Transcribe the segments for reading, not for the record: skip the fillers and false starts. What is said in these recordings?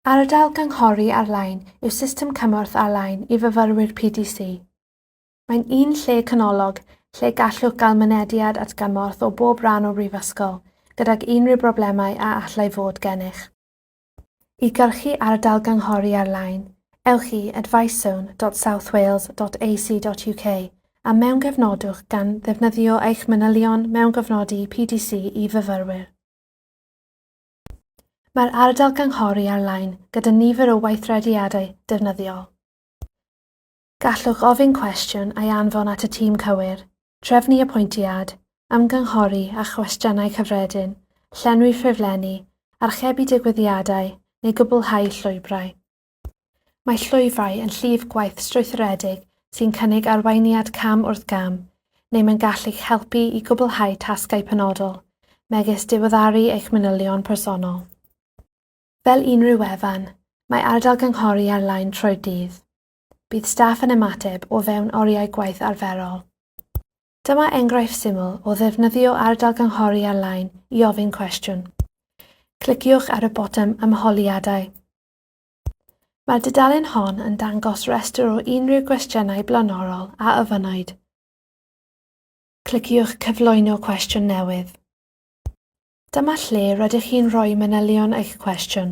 Ardal gynghori ar-lein yw system cymorth ar-lein i fyfyrwyr PDC. Mae'n un lle canolog lle gallwch gael mynediad at gymorth o bob rhan o'r brifysgol gydag unrhyw broblemau a allai fod gennych. I gyrchu ardal gynghori ar-lein, ewch i advicezone.southwales.ac.uk a mewngofnodwch gan ddefnyddio eich manylion mewngofnodi PDC i fyfyrwyr. Mae'r ardal gynghori ar-lein gyda nifer o weithrediadau defnyddiol. Gallwch ofyn cwestiwn a'i anfon at y tîm cywir, trefnu apwyntiad, ymgynghori â chwestiynau cyffredin, llenwi ffurflenni, archebu digwyddiadau neu gwblhau llwybrau. Mae llwyfrau yn llif gwaith strwythuredig sy'n cynnig arweiniad cam wrth gam, neu mae'n gallu eich helpu i gwblhau tasgau penodol, megis diweddaru eich manylion personol. Fel unrhyw wefan, mae ardal gynghori ar-lein trwy'r dydd. Bydd staff yn ymateb o fewn oriau gwaith arferol. Dyma enghraifft syml o ddefnyddio ardal gynghori ar-lein i ofyn cwestiwn. Cliciwch ar y botwm Ymholiadau. Mae'r dudalen hon yn dangos rhestr o unrhyw gwestiynau blaenorol a ofynnwyd. Cliciwch Cyflwyno cwestiwn newydd. Dyma lle rydych chi'n rhoi manylion eich cwestiwn.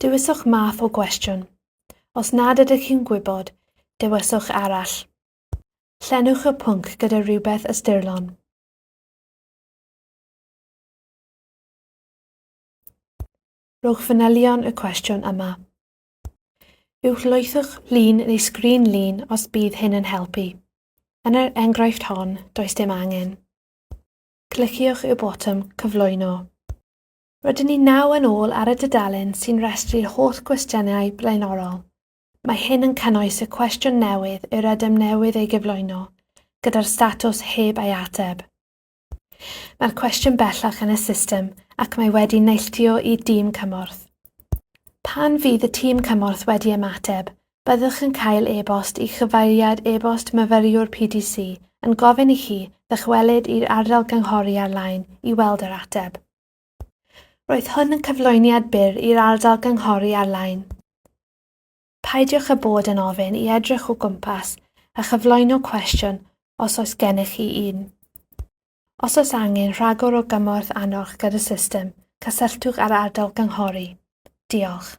Dewiswch math o gwestiwn. Os nad ydych chi'n gwybod, dewiswch Arall. Llenwch y pwnc gyda rhywbeth ystyrlon. Rhowch fanylion y cwestiwn yma. Uwchlwythwch lun neu sgrin lun os bydd hyn yn helpu. Yn yr enghraifft hon, does dim angen. Cliciwch y botwm Cyflwyno. Rydyn ni naw yn ôl ar y dudalen sy'n rhestru'r holl gwestiynau blaenorol. Mae hyn yn cynnwys y cwestiwn newydd yr ydym newydd ei gyflwyno, gyda'r statws heb ei ateb. Mae'r cwestiwn bellach yn y system ac mae wedi neilltuo i dîm cymorth. Pan fydd y tîm cymorth wedi ymateb, byddwch yn cael e-bost i chyfeiriad e-bost myfyriwr PDC yn gofyn i chi ddychwelyd i'r ardal gynghori ar-lein i weld yr ateb. Roedd hwn yn cyflwyniad byr i'r ardal gynghori ar-lein. Peidiwch â bod yn ofyn i edrych o gwmpas a chyflwyno cwestiwn os oes gennych chi un. Os oes angen rhagor o gymorth arnoch gyda'r system, cysylltwch â'r ardal gynghori. Diolch.